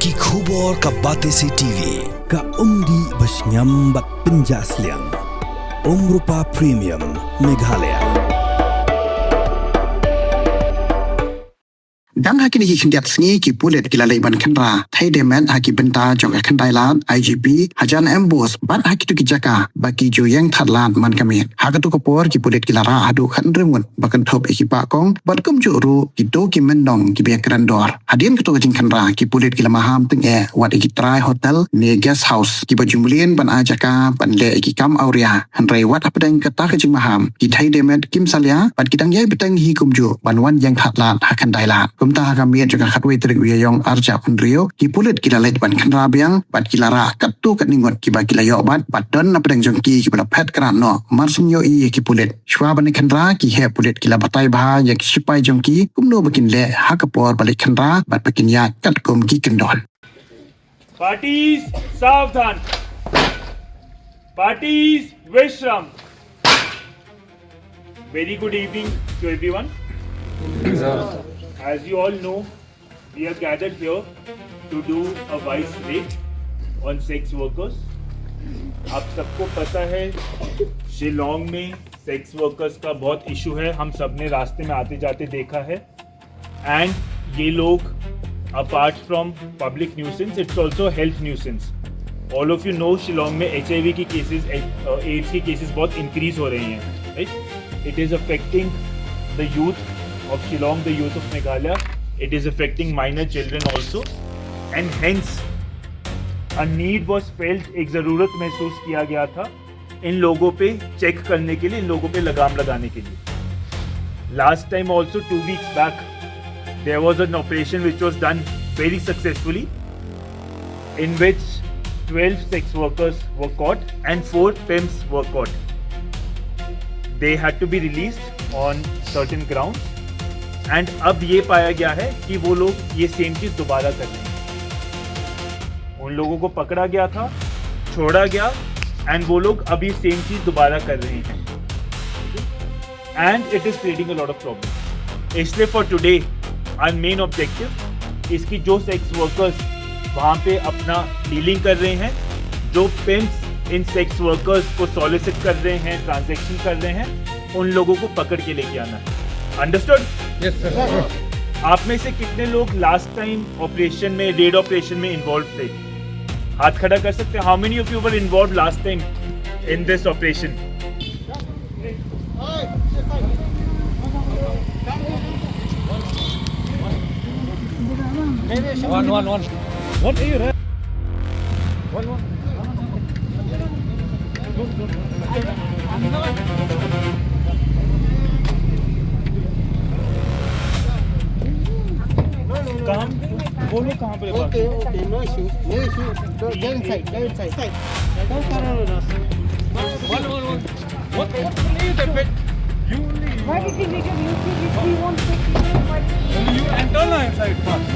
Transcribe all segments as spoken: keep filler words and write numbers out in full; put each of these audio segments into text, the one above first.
Ki khubor ka Batesi T V, ka umdih ba shngiam bad pynjah sliang. Umrupa Premium, Meghalaya. Dang ha kine ki khyndiat sngi ki pulit ki la leit ban khynra thei dei met ha ki bynta jong ka Khyndai Lad, I G P, hajan Ambush bad ha kito ki jaka ba ki ju ïeng thad lad man ka miet. Ha kato ka por ki pulit ki la rah haduh khathynriew ngut ba kynthup ïa ki bah kong bad kumjuh ruh kito ki myntong kiba ïakren dor. Hadien kato ka jingkhynra ki pulit ki la maham tyngeh wat ïa ki trai hotel ne guest house kiba ju mlien ban ai jaka ban leh ïa ki kam awria. Hynrei wat hapdeng kata ka jingmaham, ki thei dei met kim salia bad ki dang ïai bteng hi kumjuh ban wan ïeng thad lad ha Khyndai Lad. Kumta ha ka miet jong ka khatwei tarik u Ïaïong arhajar arphew hynriew, ki pulit ki la leit ban khynra biang bad ki la rah katto katne ngut kiba ki la ïoh bat bad don napdeng jong ki kiba la phet krad noh. Mar shu ïohi ïa ki pulit, shuwa ban khynra, ki heh pulit ki la batai bha ïa ki shipai jong ki kumno ba kin leh ha ka por ba leit khynra bad ba kin ïaid katkum ki kyndon. Parties, savdhan. Parties, Vishram. Very good evening to everyone. As you all know, we are gathered here to do a vice raid on sex workers. आप सबको पता है, शिलोंग में सेक्स वर्कर्स का बहुत इशू है, हम सब ने रास्ते में आते जाते देखा है। एंड ये लोग, apart from public nuisance, it's also health nuisance. All of you know, शिलोंग में एचआईवी की केसेस, एड्स की केसेस बहुत इंक्रीज हो रही हैं, राइट? It is affecting the youth of Shillong, the youth of Meghalaya. It is affecting minor children also, and hence a need was felt, एक ज़रूरत महसूस किया गया था इन लोगों पे चेक करने के लिए, इन लोगों पे लगाम लगाने के लिए। Last time also, two weeks back, there was an operation which was done very successfully, in which twelve sex workers were caught and four pimps were caught. They had to be released on certain grounds, and अब ये पाया गया है कि वो लोग ये सेम चीज दोबारा कर रहे हैं। उन लोगों को पकड़ा गया था, छोड़ा गया, एंड वो लोग अभी सेम चीज दोबारा कर रहे हैं। And it is creating a lot of problem. इसलिए for today, our main objective is कि जो सेक्स वर्कर्स वहाँ पे अपना डीलिंग कर रहे हैं, जो पिम्प्स इन सेक्स वर्कर्स को सॉलिसिट कर रहे हैं, ट्रांजैक्शन कर रहे हैं, उन लोगों को पकड़ के लेके आना है। अंडरस्टूड? यस सर। आप में से कितने लोग लास्ट टाइम ऑपरेशन में, रेड ऑपरेशन में इन्वॉल्व थे? हाथ खड़ा कर सकते हैं? How many of you were involved last time in this operation? One, one, one. What are you? One, one. कहाँ? वो लोग कहाँ पे? ओके, ओके, no issue, no issue। Go, go inside, go inside। Don't follow us। One, one, one। What, what, what is that, pet? You only. Why did you leave your U P? If we want to, why did you? You enter na inside first.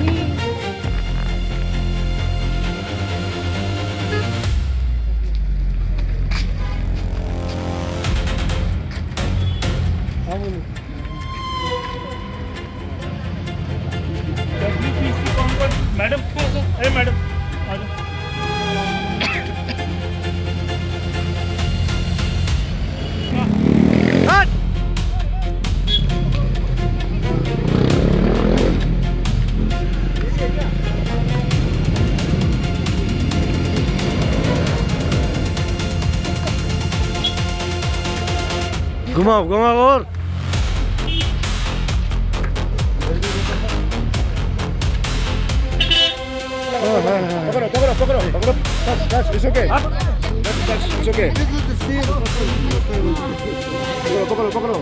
डब्ल्यूपीसी कौन कौन? मैडम, ए मैडम, आ जाओ। घुमाओ, घुमाओ और। पकड़ो, पकड़ो, पकड़ो, पकड़ो। Touch, touch, it's okay। Touch, touch, it's okay। पकड़ो, पकड़ो, पकड़ो।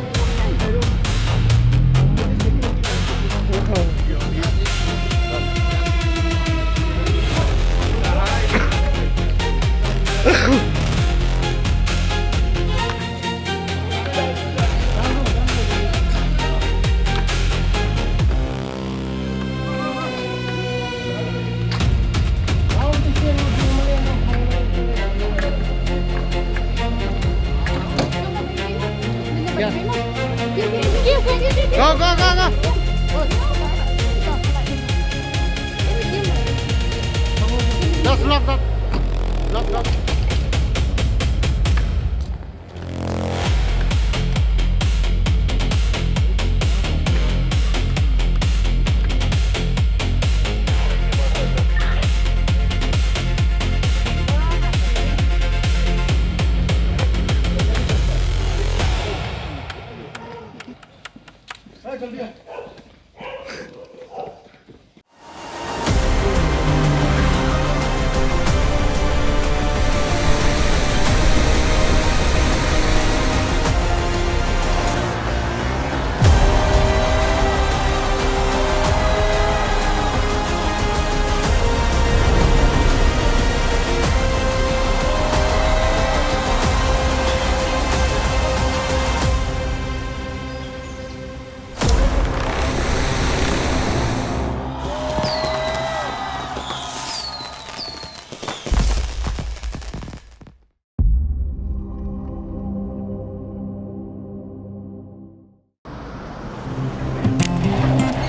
Go, go, go, go. Just lock that. Lock, lock.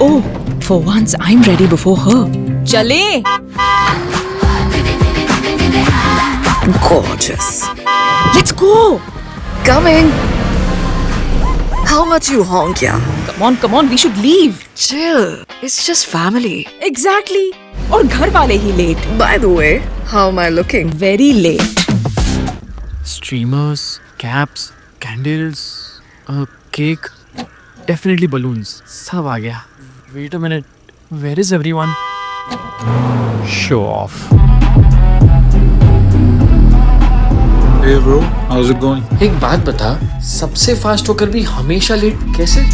Oh, for once I'm ready before her. चले। Gorgeous. Let's go. Coming. How much you honk, yeah? Come on, come on, we should leave. Chill. It's just family. Exactly. और घर वाले ही late. By the way, how am I looking? Very late. Streamers, caps, candles, a cake, definitely balloons. सब आ गया. Wait a minute. Where is everyone? Show off. Hey bro, how's it going? एक बात बता, सबसे फास्ट होकर भी हमेशा लेट कैसे?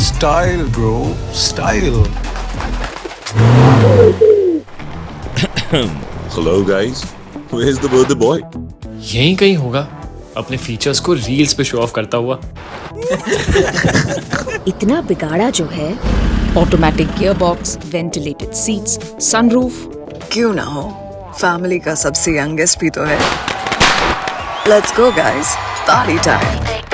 Style bro, style. Hello guys, where's the birthday boy? यहीं कहीं होगा, अपने फीचर्स को रील्स पे शो ऑफ करता हुआ. इतना बिगाड़ा जो है. Automatic gearbox, ventilated seats, sunroof. क्यों ना हो, फैमिली का सबसे यंगेस्ट भी तो है. Let's go guys, party time.